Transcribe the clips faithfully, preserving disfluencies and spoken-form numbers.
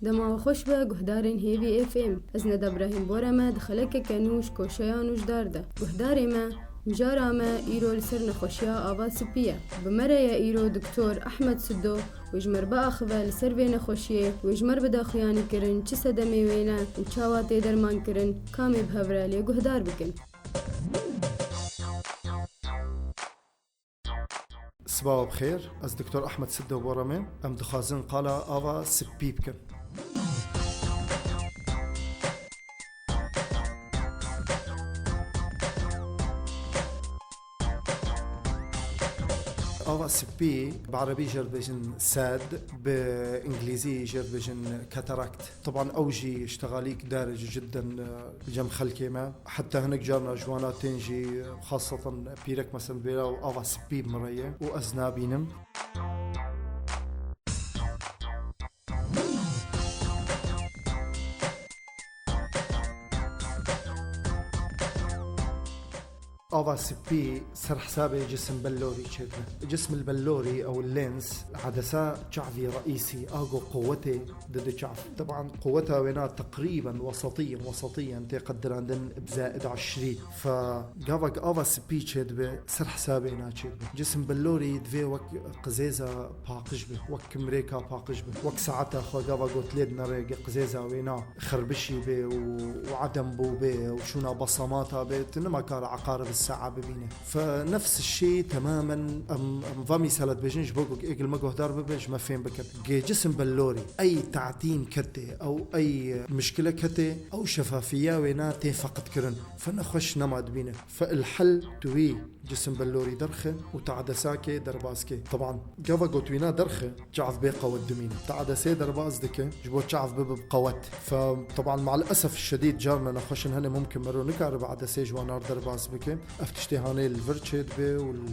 Dema we xweş be, guhdarên Hêvî F M. Ez Neda Brahîm Bora me di xelekeke nû ji koşeya nûjdar de. Guhdarê me, mijara me îro li ser nexweşiya ava spî ye. Bi me re ye îro Doktor Ahmed Siddo, wê ji me re biaxive li ser vê nexweşiyê, wê ji me re bide xuyanîkirin çi sedemê wê ne û çawa tê dermankirin, ka em ê bi hev re lê guhdar bikin. Sibawa bi xêr, ez Doktor Ahmed Siddo Bora me. Em dixwazin qala ava spî bikin. Ava spî, bi erebî jê re dibêjin sad, bi îngilîzî jê re dibêjin cataract. Teban ew jî ştegalîk derc cidden, e, li cem xelkê me. Heta hinek carna ji wana tên jî, xaseten pîrek, meselen, bêra û ava spî bi min re ye û ez nabînim. Ava spî ser hesabê cisim bellorî çêdibe. Cisim el bellorî ew lens edesa çavî reîsî, a go quwetê dide çav. Teban quweta wêna teqrîben wesetiyen, wesetiyen tê qedirandin bi zaid eşrî. Fe gava ku ava spî çêdibe, ser hesabê na çêdibe. Cisim bellorî divê wek qizêza paqij be, wek kimrêka paqij be, wek saeta xwe gava got lê dinere, qizêza wêna xerbişî bê û, û edem bû bê û şûna besamata bê, tu nima kare eqarib sa'a bibîne. Fe nefs şî temamen em, em va mîsala dibêjin ji bo ku êk li me guhdar bibe, ji me fêm bike. Gê cisim bellorî, ey ta'tîm kete, ew ey mişkile kete, ew şefafiya wêna tê feqitkirin. Fe nexweş nema dibîne. Fe il hel tu wî cisim bellorî derxe û tadesakê derbas ke. Teban gava gotwîna derxe, çav bê qewet dimîne. Tadesê derbas dike, ji bo çav bibe bi qewet. Fe teban ma'l esef şedîd carna nexweşin hene mumkin mero nikaribe adesê ji wanar derbas bike. Ev tiştê hanê li vir çêdibe û li,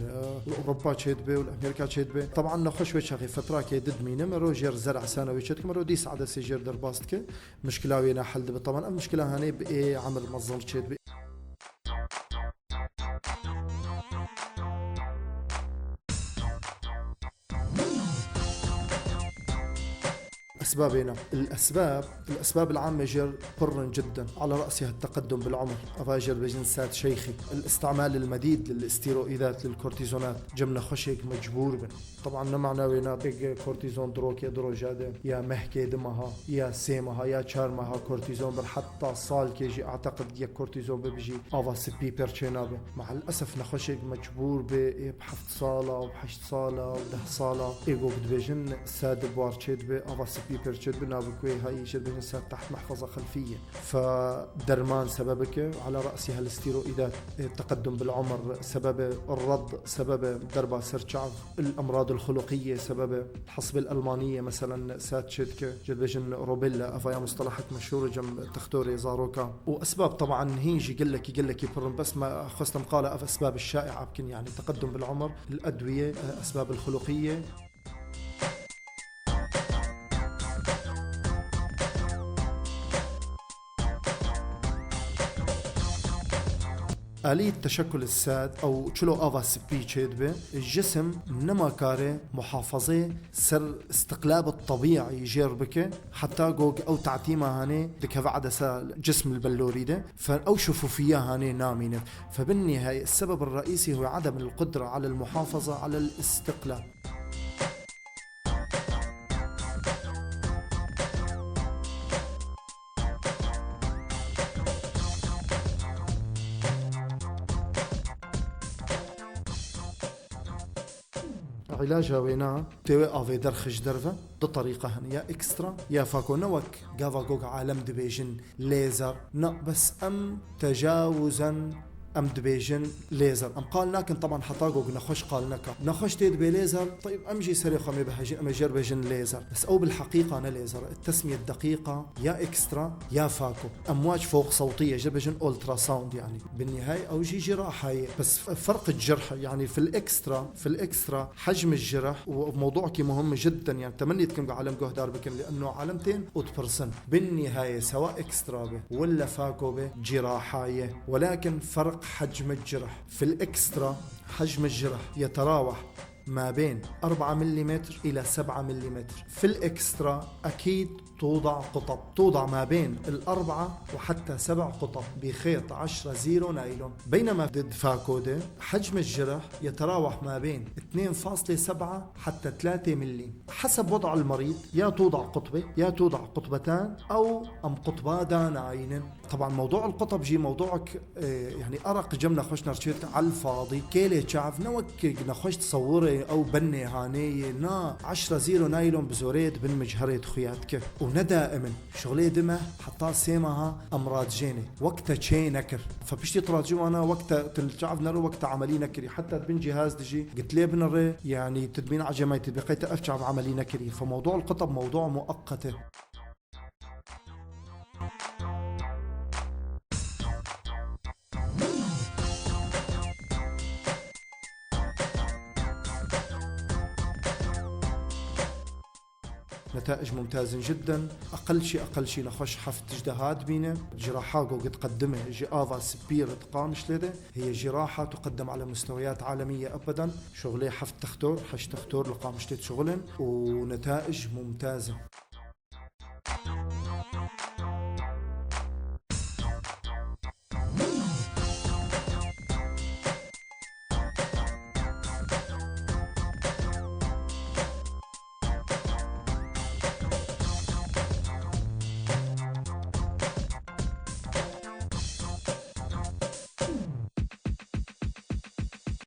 li Ewropa çêdibe û li Amerîka çêdibe. Teban nexweş wê çaxê fetrakê di dimîne, mero jêr zer esana wê çêdike, mero dîsa adesê jêr derbas dike. Mişkila wê ne hel dibe. Teban ev mişkila hanê bi ê emir mezin çêdibe. Esbabê ne. الأسباب، الأسباب العامة jêr pir in cidden. على رأسها التقدم بالعمر. Ava jêr dibêjin sad şeyxî. الاستعمال المديد للستيرويدات، للكورتيزونات. Cem nexweşêk mecbûr bin. Teban ne mana wê ne êk kortîzon di rokê di roja de ya mehkê di meha ya sê meha ya çar meha kortîzon bir heta salkê jî e'teqid yek kortîzon bibe jî ava spî pêr çênabe. Ma'l esef nexweşêk mecbûr be ê bi heft sala û bi heşt sala û deh sala ê gok dibêjin sed buar çêdibe ava spî pêr çêdibe nabe ku ê hayî jê dibêjin sed teht mehfeza xelfî ye. Fe derman sebebek e, على رأسها الستيرويدات، التقدم بالعمر سببه، الرض سببه، derba ser çav، الأمراض الخلقية سببه، الحصبة الألمانية مثلًا سات çêdike، jê dibêjin rubella، ev ya mustelahek meşhûr e cem textorê zaroka. Û esbab teban hîn jî gelekî gelekî pir in, bes me xwestim qala ev esbab şaia bikin, yani تقدم بالعمر، الأدوية، الأسباب الخلقية. Alî teşekkul sad ew çilo ava spî çêdibe, cisim nema kare muhafazê ser istiqlab tebîî jêr bike, heta gog ew tatîma hanê dikeve edesa cisim li bellorî de, fe ew şifûfiya hanê namîne. فبالنهاية السبب الرئيسي هو عدم القدرة على المحافظة على الاستقلال. Îlaca wêna tê wê avê derxe ji derve, du terîqe hene, ya ekstra, ya fako, ne wek gava gog alem dibêjin lêzer, na, bes em tecawuzen Em dibêjin lêzer. Em qal nakin, teban heta ku nexweş qal neka. Nexweş tê dibê lêzer, teyb em jî serê xwe mê bihejin, em ê jê re bêjin lêzer. Bes ew bil heqîqa ne lêzer. Tesmiye deqîqa ya ekstra ya fako. Emwac fowq sewtiye, jê bêjin ultrasound yani. Bin nihayê ew jî ciraha ye. Bes ferq cirh yani fil ekstra, fil ekstra hecm cirh û mewdu'kî muhim cidden yani temenî dikim ku alem guhdar bikin, li enno alem tên û dipirsin. Bin nihayê sewa ekstra be wella fako be ciraha ye. Welakin ferq hecm cirh. Fil ekstra hecm cirh yeteraweha ما بين أربعة مليمتر إلى سبعة مليمتر. في الإكسترا أكيد توضع قطب، توضع ما بين الأربعة وحتى سبع قطب بخيط عشرة زيرو نايلون، بينما ضد فاكودة حجم الجرح يتراوح ما بين اثنين فاصلة سبعة حتى ثلاثة ملي، حسب وضع المريض، يا توضع قطبة يا توضع قطبتان أو أم قطبادا ناينن. طبعا موضوع القطب جي موضوعك، آه، يعني أرق جمنا خوش نرشيت على الفاضي. كيلي تشعف نوك نخوش تصوري أو بني هاني نا عشرة زيرو نايلون بزوريت بن مجهريت خياتك. ونا دائما شغلي دمه حتى سيمها أمراض جيني وقت تشي نكر. فبشتي طرات جوانا وقت تلتشعف نرو وقت عملي نكري. حتى بن جهاز دجي قلت لي بنري يعني تدبين عجمي تدبقيت أفشعف عملي نكري. فموضوع القطب موضوع مؤقت. نتائج ممتازة جدا. أقل شي، أقل شي نخش حفت جدهات بينه. جراحة جو قد قدمه جي آفا سبير تقامش لده. هي جراحة تقدم على مستويات عالمية أبدا. شغلي حفت تختور، حش تختور لقامش شغلن. ونتائج ممتازة.